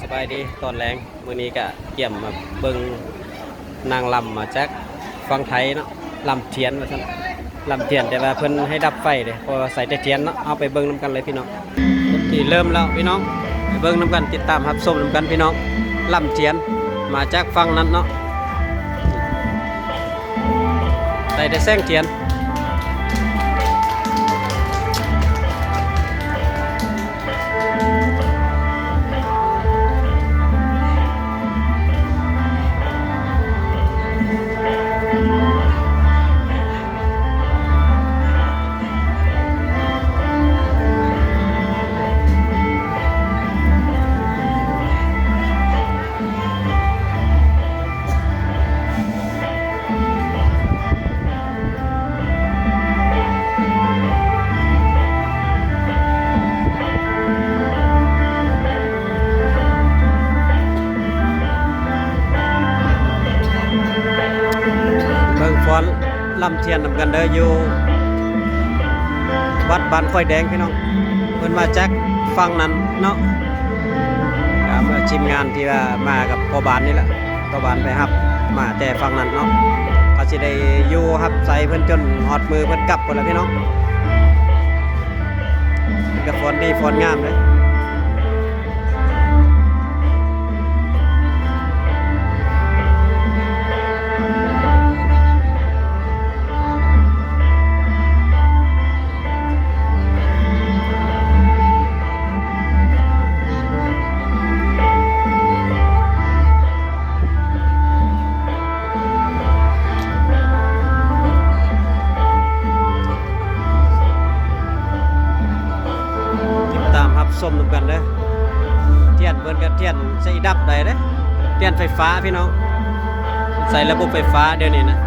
ສະບາຍດີຕອນແລງ ມື້ນີ້ກະກຽມມາເບິ່ງນາງລຳມາຈາກຝັ່ງໄທເນາະ ລຳທຽນວ່າຊັ້ນ ລຳທຽນ ແຕ່ວ່າເພິ່ນໃຫ້ດັບໄຟເດ້ ເພາະວ່າໃສ່ແຕ່ທຽນເນາະ. ເຮົາໄປເບິ່ງນຳກັນເລີຍພີ່ນ້ອງ. ທີ່ເລີ່ມແລ້ວພີ່ນ້ອງ ໄປເບິ່ງນຳກັນ ຕິດຕາມຮັບຊົມນຳກັນພີ່ນ້ອງ. ລຳທຽນມາຈາກຝັ່ງນັ້ນເນາະ ໃສ່ແຕ່ແສງທຽນ. ເບິ່ງຟ້ອນລຳທຽນນຳກັນເດີ ຢູ່ວັດບ້ານຂ້ອຍແດງພີ່ນ້ອງ. ເພິ່ນມາຈາກຝັ່ງນັ້ນເນາະ ກະມາທີມງານທີ່ວ່າມາກັບພໍ່ບ້ານນີ້ແຫຼະ ພໍ່ບ້ານໄປຮັບມາແຕ່ຝັ່ງນັ້ນເນາະ ກະຊິໄດ້ຢູ່ຮັບໃຊ້ເພິ່ນຈົນຮອດມື້ເພິ່ນກັບພຸ້ນລະພີ່ນ້ອງ. ເປັນກະຟ້ອນດີຟ້ອນງາມເດ້. ຕິດຕາມຮັບຊົມນຳກັນເດີ. ທຽນເພິ່ນກະທຽນໃສ່ດັບໄດ້ເດ້ ທຽນໄຟຟ້າພີ່ນ້ອງ ໃສ່ລະບົບໄຟຟ້າດຽວນີ້ນະ.